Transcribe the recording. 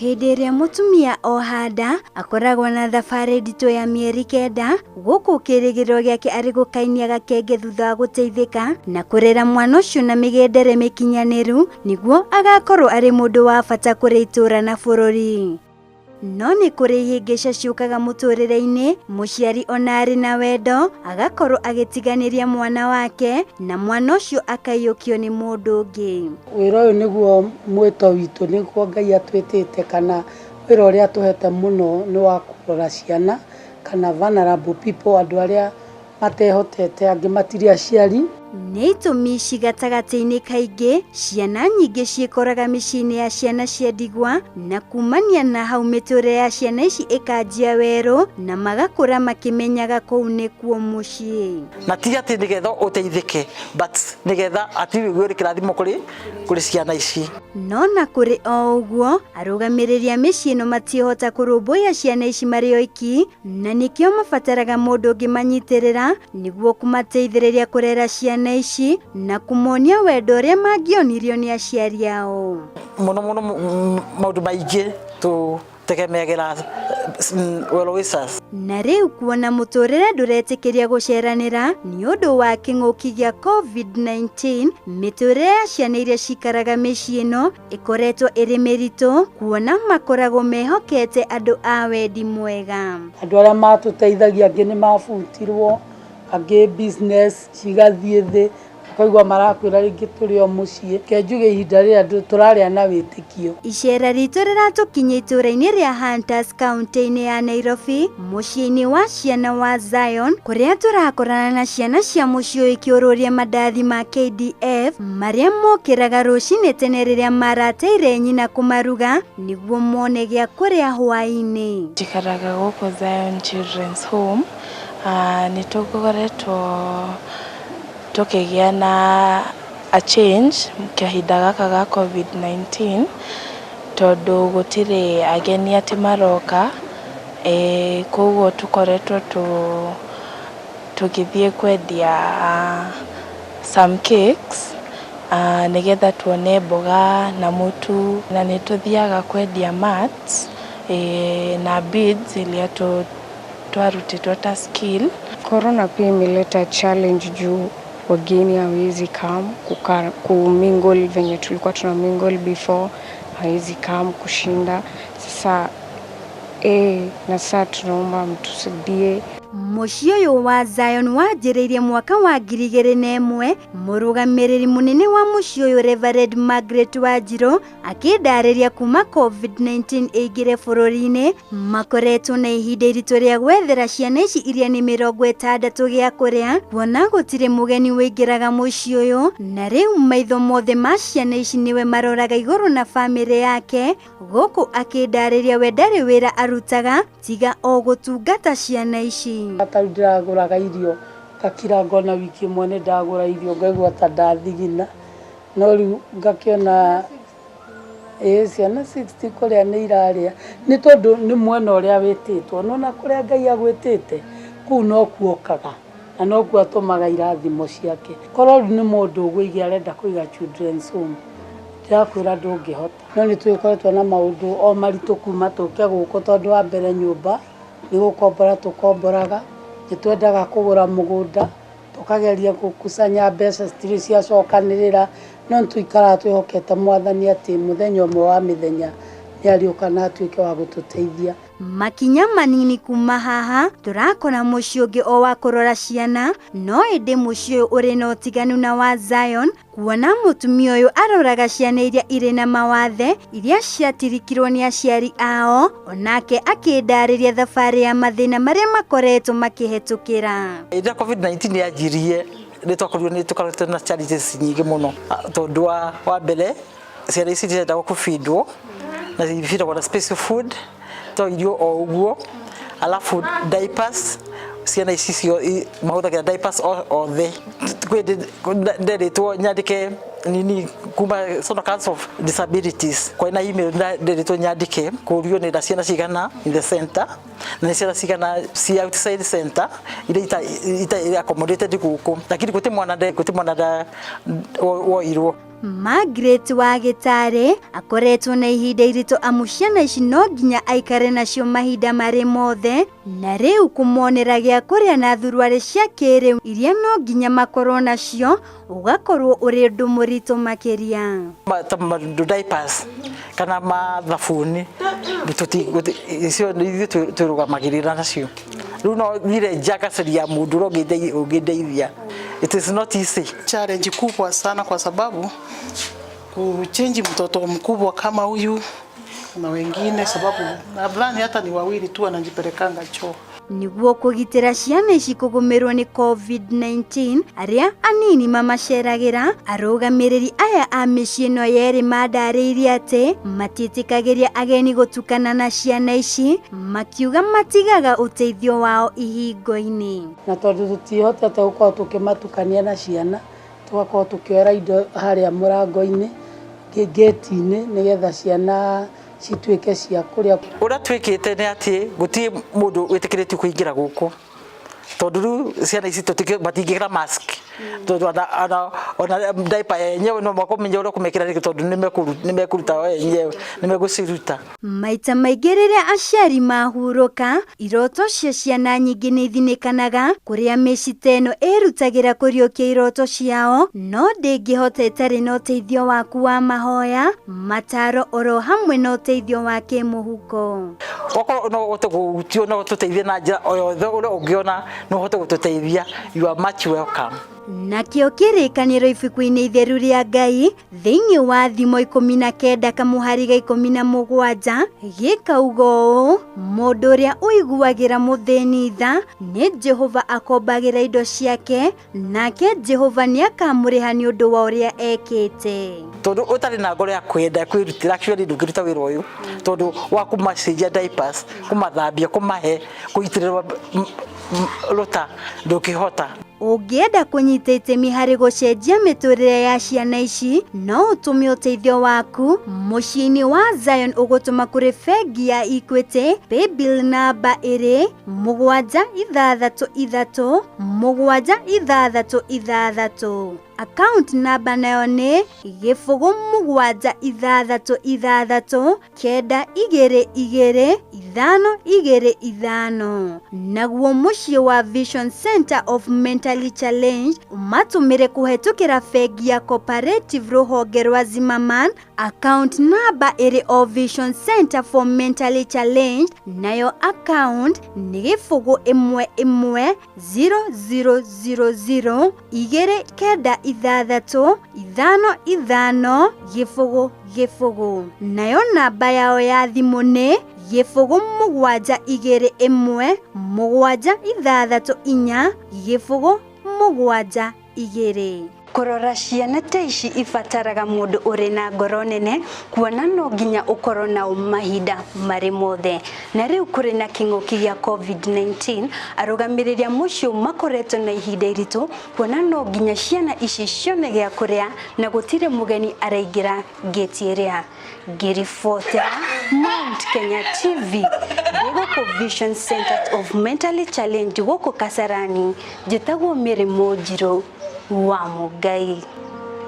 Hĩndĩ ĩrĩa mũtumia oha nda, akoragwo na thabarĩ nditũ ya mĩeri 9, gũkũ kĩrĩgĩrĩro gĩake arĩ gũkainia gakenge thutha wa gũteithĩka na kũrera mwana ũcio na mĩgendere mĩkinyanĩru nĩguo agakorwo arĩ mũndũ wa bata kũrĩ itũũra na bũrũri. No nĩ kũrĩ ihĩngĩca ciũkaga mũtũrĩre-inĩ, mũciari ona arĩ na wendo, agakorwo agĩtiganĩria mwana wake na mwana ũcio akaiyũkio nĩ mũndũ ũngĩ. Wĩra ũyũ nĩguo mwĩto witũ, nĩguo Ngai atwĩtĩte kana wĩra ũrĩa atũhete mũno nĩ wa kũrora ciana kana vulnerable people, andũ arĩa matehotete, angĩ matirĩ aciari. Nĩ itũmi ici gatagatĩ-inĩ kaingĩ ciana nyingĩ ciĩkoraga mĩciĩ-inĩ ya ciana cia ndigwa, na kumania na hau mĩtũrĩre ya ciana ici ĩkanjia werũ na magakũra makĩmenyaga kũu nĩkuo mũciĩ. Na ti atĩ nĩgetha ũteithĩke, but nĩgetha atĩ wĩgue ũrĩ kĩrathimo kũrĩ ciana ici. No na kũrĩ o ũguo, arũgamĩrĩri a mĩciĩ ĩno matiĩhota kũrũmbũiya ciana ici marĩ oiki, na nĩkĩo mabataraga mũndũ ũngĩmanyitĩrĩra nĩguo kũmateithĩrĩria kũrera ciana ici na kũmonia wendo ũrĩa mangĩonirio nĩ aciari ao. Mũno mũno maũndũ maingĩ tũtegemeagĩra well wishers. Na rĩu kuona mũtũrĩre ndũretĩkĩria gũceranĩra nĩ ũndũ wa kĩng'ũki gĩa COVID-19, mĩtũrĩre ya ciana iria cikaraga mĩciĩ ĩno ĩkoretwo ĩrĩ mĩritũ kuona makoragwo mehokete andũ a wendi mwega. Andũ arĩa matũteithagia angĩ nĩ mabutirwo, angĩ business cigathiĩ thĩ, ũkaigua marakwĩra rĩngĩ tũrĩ o mũciĩ. Reke njuge ihinda rĩrĩa tũrarĩa na wĩtĩkio. Icera ritũ rĩratũkinyia itũũra-inĩ rĩa Hunters kaunti-inĩ ya Nairobi, mũciĩ-inĩ wa ciana wa Zion, kũrĩa tũrakorana na ciana cia mũciĩ ũyũ ikĩũrũria mandathi ma KDF marĩa mokĩraga rũcinĩ tene rĩrĩa marateire nyina kũmaruga nĩguo mone gĩa kũrĩa hwaĩ-inĩ. Njikaraga gũkũ Zion Children's Home. Nĩ tũkoretwo tũkĩgĩa na a change kahinda gaka ga COVID-19, tondũ gũtirĩ ageni atĩ maroka, koguo tũkoretwo tũgĩthiĩ kwendia some cakes nĩgetha tuone mboga na mũtu, na nĩ tũthiaga kwendia mats na beads iria twarutĩtwo ta skill. Corona pia imeleta challenge juu wageni hawezi come kumingle venye tulikuwa tuna mingle before, hawezi come kushinda sasa, na sasa tunaomba mtusaidie. Mũciĩ ũyũ wa Zion wanjĩrĩirie mwaka wa 2001. Mũrũgamĩrĩri mũnene wa mũciĩ ũyũ, Reverend Margaret Wanjirũ, akĩndarĩria kuma COVID-19 ĩingĩre bũrũri-inĩ, makoretwo na ihinda iritũ rĩa gwethera ciana ici iria nĩ 60 gĩa kũrĩa, kuona gũtirĩ mũgeni ũingĩraga mũciĩ ũyũ, na rĩu maitho mothe ma ciana ici nĩwe maroraga igũrũ na bamĩrĩ yake. Gũkũ akĩndarĩria we ndarĩ wĩra arutaga tiga o gũtungata ciana ici. Ta rĩu ndĩragũraga irio ngakira ngona wiki ĩmwe nĩ ndagũra irio, ngaigua ta ndathigina, no rĩu ngakĩona ĩĩ ciana 60 kũrĩa nĩ irarĩa, nĩ tondũ nĩ mwena ũrĩa wĩtĩtwo. Nĩwona kũrĩa Ngai agwĩtĩte kũu nokuo okaga na nokuo atũmaga irathimo ciake. Korwo rĩu nĩ mũndũ ũgũiga arenda kũiga children's home, ndĩrakwĩra ndũngĩhota. No nĩ tũgĩkoretwo na maũndũ o maritũ kuma tũke gũkũ, tondũ wa mbere nyũmba nĩ gũkombora tũkomboraga, nĩ twendaga kũgũra mũgũnda, tũkageria gũkusanya mbeca citirĩ ciacokanĩrĩra, no nĩ tũikaraga twĩhokete Mwathani atĩ mũthenya ũmwe wa mĩthenya nĩ arĩũka na atuĩke wa gũtũteithia. Makinya manini kuma haha tũrakora mũciĩ ũngĩ o wa kũrora ciana, no ĩndĩ mũciĩ ũyũ ũrĩ na ũtiganu na wa Zion, kuona mũtumia ũyũ aroraga ciana iria irĩ na mawathe iria ciatirikirwo nĩ aciari ao, onake akĩndarĩria thabarĩ ya mathĩna marĩa makoretwo makĩhetũkĩra. Rĩrĩa COVID-19 yanjirie, nĩ twakorirwo nĩ tũkoretwo na challenges nyingĩ mũno, tondũ wa mbere ciana ici cirendagwo kũbindwo na cibindagwo na special food, to irio o ũguo, alafu diapers, ciana ici cio mahũthagĩra diapers othe. Kwĩ nderĩtwo nyandĩke nini kuma National Council of Disabilities, kwarĩ na email nderĩtwo nyandĩke kũrio nĩ ciana cigana in the center na nĩ ciana cigana ci outside center iria ita accommodated gũkũ, lakini gũtirĩ mwana woirwo. Margaret wa Gĩtarĩ akoretwo na ihinda iritũ amu ciana ici no nginya aikare nacio mahinda marĩ mothe, na rĩu kũmonera gĩa kũrĩa na thuruarĩ cia kĩrĩu iria no nginya makorwo nacio ũgakorwo ũrĩ ũndũ mũritũ makĩria. Ta maũndũ diapers kana mathabuni icio ithuĩ twĩrũgamagĩrĩra nacio. Rĩu no thire nja ngacaria mũndũ ũrĩa ũngĩndeithia. It is not easy. Challenge kubwa sana kwa sababu kuchange mtoto mkubwa kama huyu na wengine, sababu nadhani hata ni wawili tu wanajipelekanga choo. Nĩguo kũgitĩra ciana ici kũgũmĩrwo nĩ COVID-19, arĩa anini mamaceragĩra, arũgamĩrĩri aya a mĩciĩ ĩno yerĩ mandarĩirie atĩ matiĩtĩkagĩria ageni gũtukana na ciana ici, makiuga matigaga ũteithio wao ihingo-inĩ. Na tondũ tũtihotete gũkorwo tũkĩmatukania na ciana, tũgakorwo tũkĩoera indo harĩa mũrango-inĩ, gate-inĩ, nĩgetha ciana cituĩke cia kũrĩa. Ũrĩa twĩkĩte nĩ atĩ gũtirĩ mũndũ wĩtĩkĩrĩtio kũingĩra gũkũ, tondũ rĩu ciana ici matingĩkĩra mask, tondũ ona diaper yenyewe no mũhaka ũmenye ũrĩa ũkũmĩkĩra rĩngĩ, tondũ nĩ mekũruta o enyewe, nĩ megũciruta. Maita maingĩ rĩrĩa aciari mahurũka, iroto cia ciana nyingĩ nĩ ithinĩkanaga, kũrĩa mĩciĩ ta ĩno ĩrutagĩra kũriũkia iroto ciao, no ndĩngĩhota ĩtarĩ na ũteithio waku wa mahoya, mataro oro hamwe na ũteithio wa kĩmũhuko. Okorwo no ũhote kũhutio, no ũtũteithie na njĩra o yothe ũrĩa ũngĩona no ũhote gũtũteithia, you are much welcome. Nakĩo kĩrĩkanĩro ibuku-inĩ itheru rĩa Ngai thĩinĩ wa Thimo 19 kamũhari ga 17 gĩkauga ũũ: mũndũ ũrĩa ũiguagĩra mũthĩni tha, nĩ Jehova akombagĩra indo ciake, nake Jehova nĩ akamũrĩha nĩ ũndũ wa ũrĩa ekĩte. Tondũ ũtarĩ na ngoro ya kwenda kwĩrutĩra, actually ndũngĩruta wĩra ũyũ, tondũ wa kũmacenjia diapers, kũmathambia, kũmahe, kũitĩrĩra rũta, ndũngĩhota. Ũngĩenda kũnyita itemi harĩ gũcenjia mĩtũrĩre ya ciana ici, no ũtũme ũteithio waku mũciĩ-inĩ wa Zion ũgũtũma kũrĩ bengi ya Equity, paybill namba ĩrĩ 763 766, account namba nayo nĩ 0766922 525. Naguo mũciĩ wa Vision Center of Mentally Challenged ũmatũmĩre kũhetũkĩra bengi ya Cooperative, rũhonge rwa Zimmerman, account namba ĩrĩ o Vision Center for Mentally Challenged, nayo account nĩ 0110000296550. Nayo namba yao ya thimũ nĩ 0721764072. Kũrora ciana ta ici ibataraga mũndũ ũrĩ na ngoro nene, kuona no nginya ũkorwo nao mahinda marĩ mothe. Na rĩu kũrĩ na kĩng'ũki gĩa COVID-19, arũgamĩrĩri a mũciĩ makoretwo na ihinda iritũ, kuona no nginya ciana ici cione gĩa kũrĩa na gũtirĩ mũgeni araingĩra ngĩti ĩrĩa. Ngĩribotera Mount Kenya TV ndĩ gũkũ Vision Center of Mentally Challenged gũkũ Kasarani, njĩtagwo Mary Mũnjirũ wa Mũngai.